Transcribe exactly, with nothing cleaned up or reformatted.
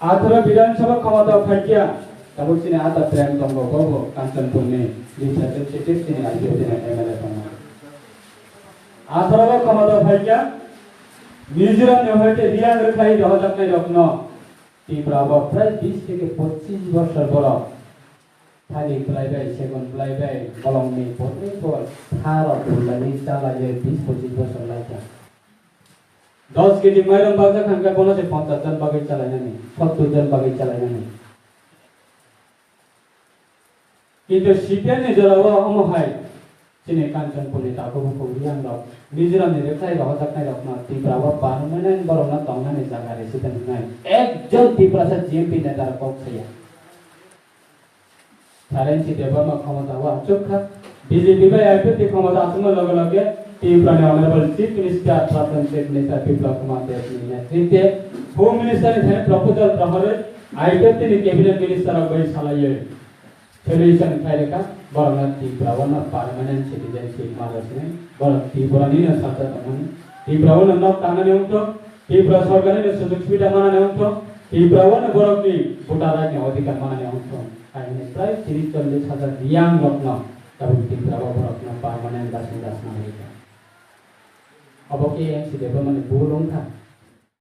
Atharo Bidhan Sabha khomotao phaikya, tabuk chini ata Prem tongo, bobo Kanchanpurni representative chini I P F T ni M L A tongo. Atharo khomotao phaikya, Mizoram ni hoite riyang rwkhlai rohojaknai rokno Tripura o prai bis theke pochis bosor borok thali bwlaibai, segun bwlaibai, bolongni botwi bo tharok bwlaiwi chalaiwi bis pochis bosor laikha. Dos kg mairang bajak hangkhe bono se ponchas jon bagwi chalainani, sottur jon bagwi chalainani. Kintu C P M ni jorao omo hai chini Kanchanpurni takhuk bukhuk riyang rok Mizoram ni rwkhlai rohojaknai rokno Tripura o permanent borokno tongnani jaga rwsidi hwnwi ekjon Tiprasa G M P neta rok kok saya. Thareng si Debbarma khomota o achuk kha. B J P bai I P F T khomota achukma loge loge Tripura ni Honorable Chief Minister, Pratham Chief Minister Biplab Kumar Deb ni netritwe Home Minister ni thani proposal rohorwi I P F T ni Cabinet Minister rok bai salaiwi solution khlai rwkha. Borokno Tripura o no permanent citizenship ma rwsini, borok Tripura ni no sajak tongmani, Tripura o no nok tangnani wngthok, Tripura sorkar ni no sujog subida manani wngthok, Tripura o no borok ni voter right ni odhikar manani wngthok. Hai hwnwi prai tris chollish hajar riyang rokno tabuk Tripura o borokno permanent basinda swnamwi rwkha. Obo khe A M C development ni bul wngkha.